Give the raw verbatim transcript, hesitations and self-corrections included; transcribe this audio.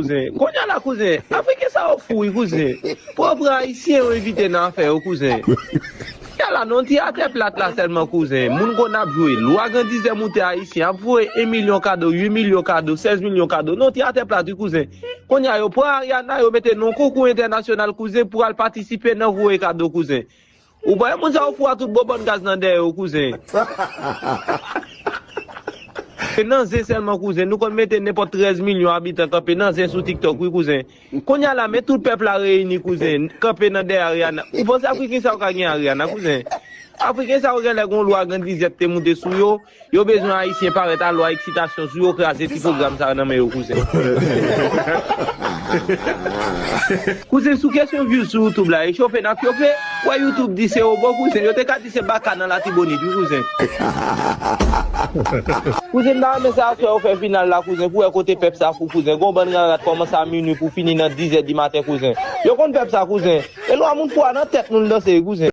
Kouzen. Kounye a la, kouzen, Afriken sa yo fou, wi, kouzen. Pou yo pran Ayisyen, yo envite nan afè yo, kouzen. Kounye a la, nan ti atè plat la sèlman, kouzen. Moun konn ap jwe lwa grandizè moute Ayisyen, ap voye en milyon kado, uit milyon kado, sèz milyon kado. Nan ti atè plat, wi, kouzen. Kounye a, yo pran Ariana, yo mete nan yon konkou entènasyonal, kouzen, pou al patisipe nan voye kado, kouzen. Ou pa wè moun sa yo fou a tout bon bann gaz nan dèyè yo, kouzen. E nan zen sèlman, kouzen. Nou konn mete nenpòt trèz milyon abitan kanpe nan zen sou TikTok, wi, kouzen. Kounye a la, men tout pèp la reyini, kouzen. Kanpe nan dèyè Ariana. Ou panse Afriken sa yo ka gen Ariana, kouzen? Afriken sa yo genlè gon lwa grandizè te moute sou yo. Yo bezwen Ayisyen parèt a lwa eksitasyon sou yo, kraze ti pwogram sa nan men yo, kouzen. Kouzen, sou kesyon views sou YouTube la, e chofe n ap chofe. Wè YouTube di se yo bon, kouzen. Yo te ka di se baka nan Latibonit, wi, kouzen. Kouzen, m ta renmen se aswè yo fè final la, kouzen, pou wè kote pèp sa fou, kouzen. Gon bann rarat kòmanse a minui pou fini nan diz è di maten, kouzen. Yo konn pèp sa, kouzen. E lwa moun fou a nan tèt nou l danse, kouzen.